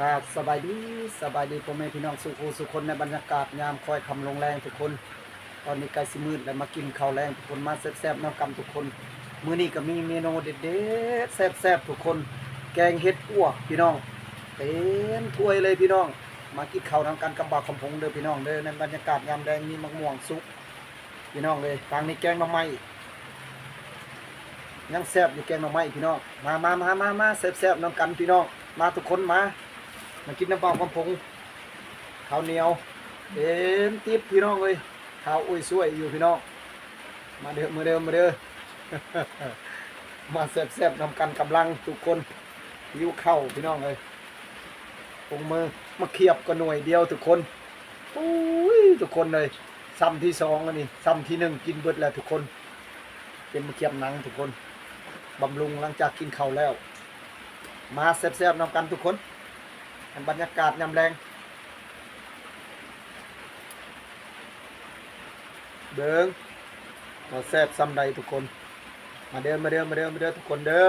ครับ สบายดี สบายดีพ่อแม่พี่น้องสู่ผู้สู่คน ในบรรยากาศยามค่อยค่ำลงแลงทุกคน ตอนนี้ใกล้สิมืดแล้ว มากินข้าวแลงทุกคน มาแซ่บๆนำกันทุกคน มื้อนี้ก็มีเมนูเด็ดๆแซ่บๆทุกคน แกงเห็ดปวกพี่น้อง เต็มถ้วยเลยพี่น้อง มากินข้าวนำกันกับบ่าวคำพงษ์เด้อพี่น้องเด้อ ในบรรยากาศยามแลง มีมะม่วงสุก พี่น้องเอ้ย ทางนี้แกงหน่อไม้ ยังแซ่บอยู่แกงหน่อไม้พี่น้อง มา มา มา มา มา แซ่บๆนำกันพี่น้อง มาทุกคนมา มากินนำบ่าวคำพงษ์ ข้าวเหนียว เต็มติ๊บพี่น้องเอ้ย ข้าวอ้วยซ่วยอยู่พี่น้อง มาเด้อ มาเด้อ มาเด้อ มาแซ่บๆนำกัน กำลังทุกคน หิวข้าวพี่น้องเอ้ย ปงมือ มาเขียบก็หน่วยเดียวทุกคน โอ้ย ทุกคนเอ้ย ซำที่สองอันนี้ ซำที่หนึ่งกินเบิดแล้วทุกคน เป็นมาเขียบหนังทุกคน บำรุงหลังจากกินข้าวแล้ว มาแซ่บๆนำกันทุกคน บรรยากาศยามแลง เบิ่งว่าแซ่บซำใดทุกคน มาเด้อ มาเด้อ มาเด้อ มาเด้อทุกคนเด้อ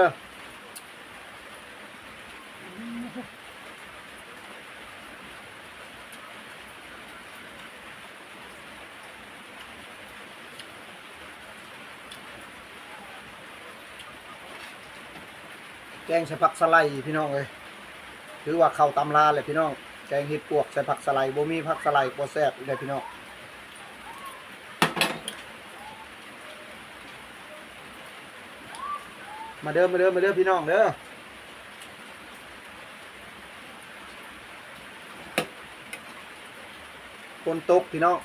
แกงใส่ผักสะไลพี่น้องเอ้ย ถือว่าเข้าตำราแหละพี่น้อง แกงเห็ดปวกใส่ผักสะไล บ่มีผักสะไลบ่แซ่บอีกเลยพี่น้อง มาเด้อ มาเด้อ มาเด้อพี่น้องเด้อ ฝนตกพี่น้อง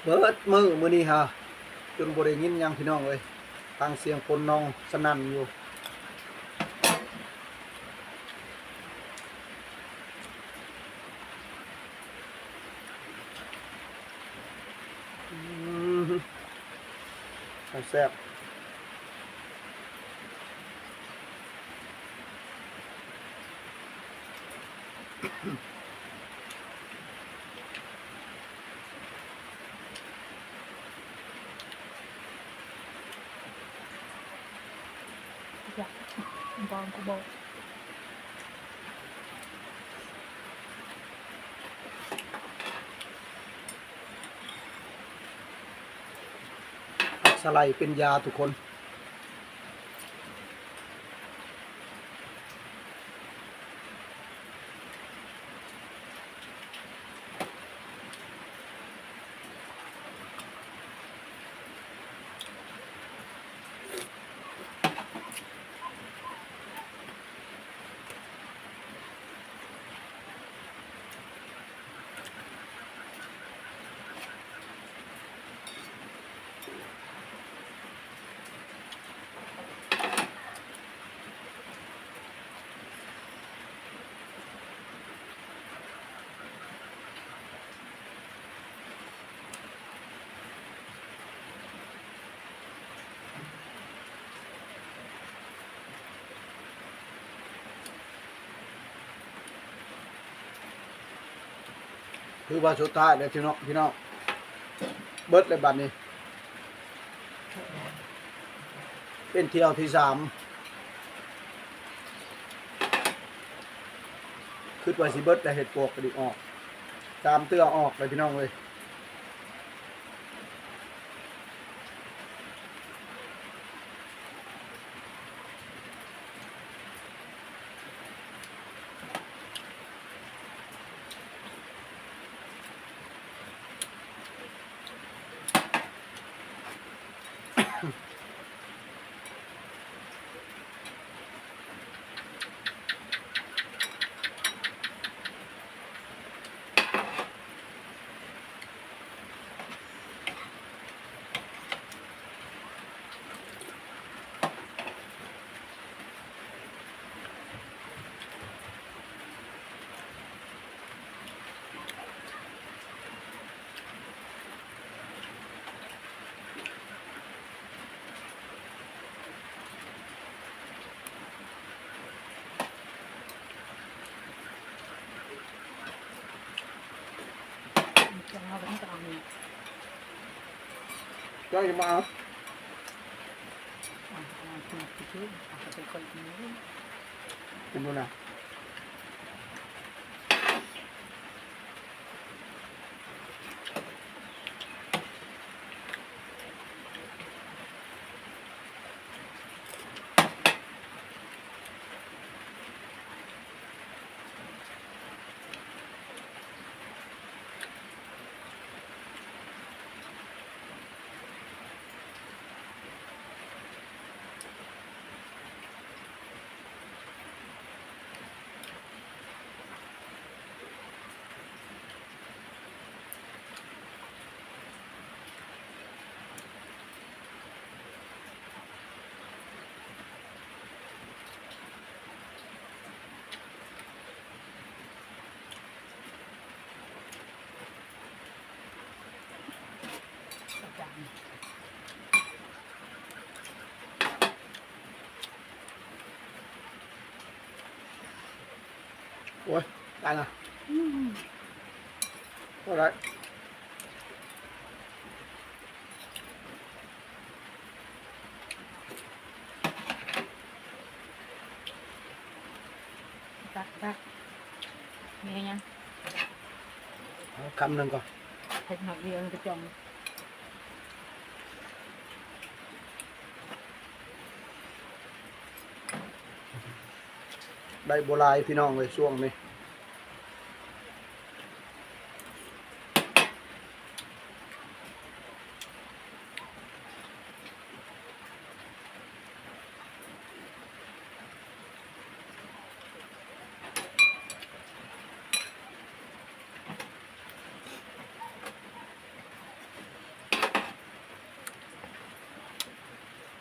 เบิดมื้อมื้อนี้ฮะ จนบ่ได้ยินหยังพี่น้องเอ้ย ฟังเสียงฝนนองสนั่นอยู่ อืม แซ่บ สะไลเป็นยาทุกคน ถือว่าสุดท้ายแล้วพี่น้อง พี่น้อง เบิดเลยบัดนี้ เป็นเที่ยวที่สาม คิดว่าสิเบิดแล้ว เห็ดปวกกะดิออก สามเทื่อออกเลยพี่น้องเอ้ย เจ้าจะมาเอา กินดูนะ ໂອ້ຍ ຕາຍລະ ອືມ ບໍ່ໄດ້ ຕັກ ຕັກ ມີຫຍັງ? ເອົາຄຳໜຶ່ງກ່ອນ ເຮັດໃຫ້ເລື່ອງກະຈ່ອງ. ໄດ້ບໍ່ຫຼາຍພີ່ນ້ອງເອີຍ ຊ່ວງນີ້.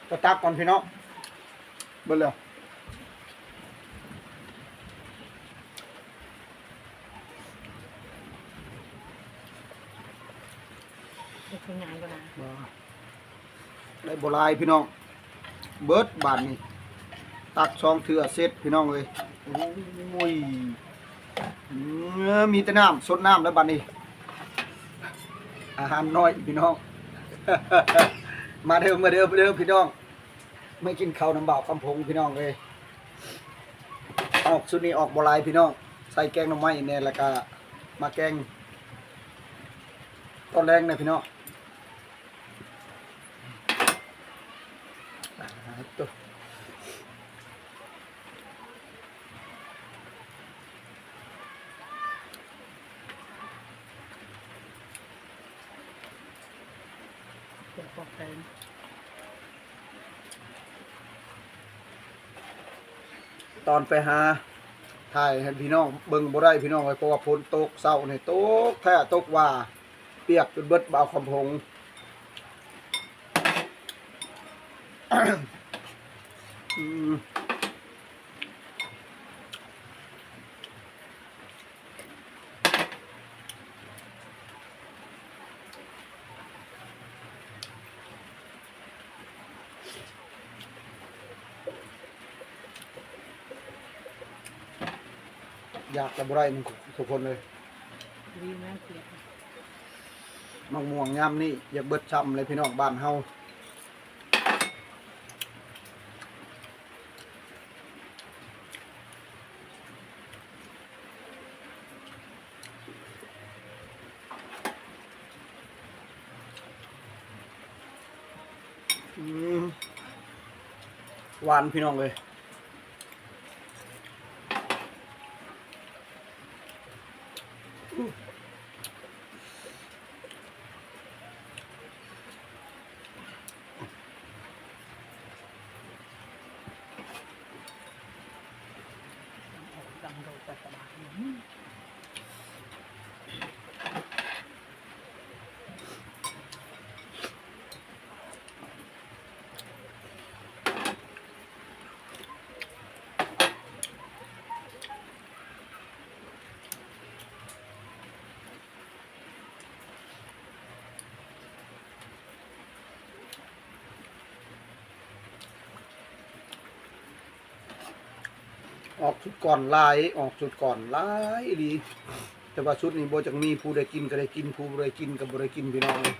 ໄປຕັກກ່ອນພີ່ນ້ອງ ເບິດແລ້ວ ເຮັດໃຫ້ງ່າຍກ່ອນນະ ບໍ່ ໄດ້ບໍ່ຫຼາຍພີ່ນ້ອງ ເບິດບາດນີ້ ຕັກສອງເທື່ອເສັດພີ່ນ້ອງເອີຍ ໂອ້ຍ ເອີ ມີແຕ່ນ້ຳ ສົດນ້ຳແລ້ວບາດນີ້ ອາຫານນ້ອຍພີ່ນ້ອງ ມາເດີ ມາເດີ ມາເດີພີ່ນ້ອງ ມາກິນເຂົ້ານຳບ່າວຄຳພົງພີ່ນ້ອງເອີຍ ອອກຊຸດນີ້ອອກບໍ່ຫຼາຍພີ່ນ້ອງ ໃສ່ແກງໜໍ່ໄມ້ແດ່ ແລ້ວກະມາແກງຕອນແລງແດ່ພີ່ນ້ອງ. ຕອນໄປຫາ ຖ່າຍໃຫ້ພີ່ນ້ອງເບິ່ງບໍ່ໄດ້ພີ່ນ້ອງເອີຍ ເພາະວ່າຝົນຕົກ ເຊົ້ານີ້ຕົກແທ້ຕົກວ່າ ປຽກຈົນເບິດ ບ່າວຄຳພົງ ອືມ. ຢາກກະບໍ່ໄດ້ ທຸກຄົນເອີຍ ດີນະ ໝາກມ່ວງຍາມນີ້ຢາກເບິດຊ້ຳເລີຍພີ່ນ້ອງ ບ້ານເຮົາ. ອືມ ຫວານພີ່ນ້ອງເອີຍ. ອອກຊຸດກ່ອນຫຼາຍ ອອກຊຸດກ່ອນຫຼາຍອີ່ຫຼີ ແຕ່ວ່າຊຸດນີ້ບໍ່ຈັກມີ ຜູ້ໄດ້ກິນກະໄດ້ກິນ ຜູ້ບໍ່ໄດ້ກິນກະບໍ່ໄດ້ກິນ ພີ່ນ້ອງເອີຍ.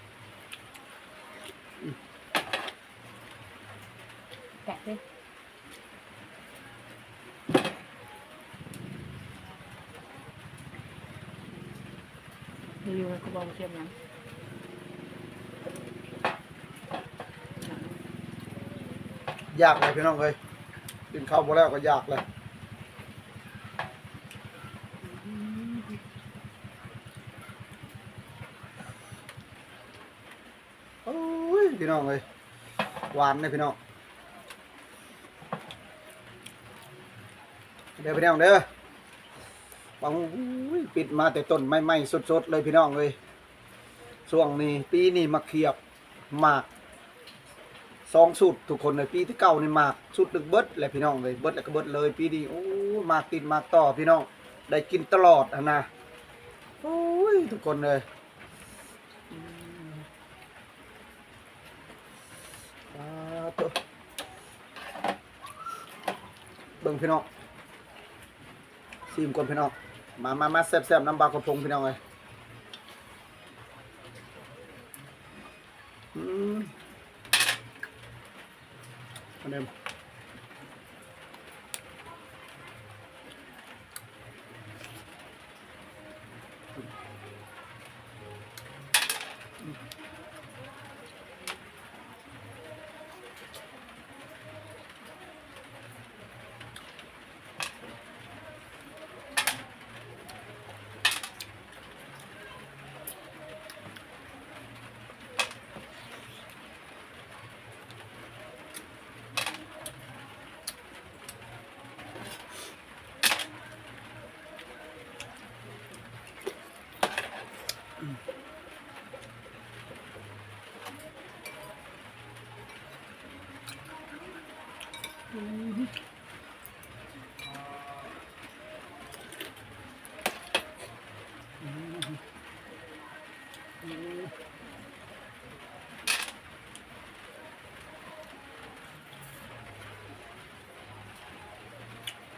ແກະເດ້ ຢູ່ໃນກະບອງເສຍງຫຍັງ? ຢາກແລ້ວພີ່ນ້ອງເອີຍ ກິນເຂົ້າບໍ່ແລ້ວກະຢາກແລ້ວ. ໂອ້ຍ ພີ່ນ້ອງເອີຍ ຫວານເດ້ພີ່ນ້ອງ ເດີພີ່ນ້ອງເດີ. ໂອ້ຍ ປິດມາແຕ່ຕົ້ນໃໝ່ໆ ສົດໆ ເລີຍພີ່ນ້ອງເອີຍ. ຊ່ວງນີ້ ປີນີ້ໝາກຂຽບ ໝາກສອງຊຸດ ທຸກຄົນເອີຍ. ປີທີ່ເກົ້ານີ້ໝາກຊຸດໜຶ່ງເບິດແຫຼະພີ່ນ້ອງເອີຍ ເບິດແລ້ວກະເບິດເລີຍ. ປີນີ້ ໂອ້ ໝາກຕິດໝາກຕໍ່ພີ່ນ້ອງ ໄດ້ກິນຕະຫຼອດຫັ້ນນະ. ໂອ້ຍ ທຸກຄົນເອີຍ ອືມ ປາໂຕ ເບິ່ງພີ່ນ້ອງ. ອີ່ມກ່ອນພີ່ນ້ອງ. ມາ ມາ ມາແຊບໆ ນຳບ່າວກະພົງພີ່ນ້ອງເອີຍ. ອືມ ອັນນີ້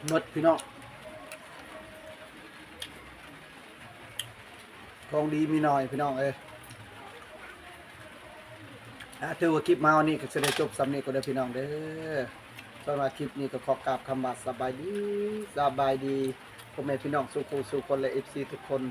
ໝົດພີ່ນ້ອງ ຂອງດີມີໜ້ອຍພີ່ນ້ອງເອີຍ. ອ່າ ຖືວ່າຄລິບມາຮອດນີ້ກໍຊິໄດ້ຈົບສ່ຳນີ້ກ່ອນເດີພີ່ນ້ອງເດີ. ສຳລັບຄລິບນີ້ກໍຂໍກ່າວຄຳວ່າສະບາຍດີ ສະບາຍດີ ພໍ່ແມ່ພີ່ນ້ອງສູ່ຜູ້ສູ່ຄົນ ແລະ ເອັຟຊີທຸກຄົນ.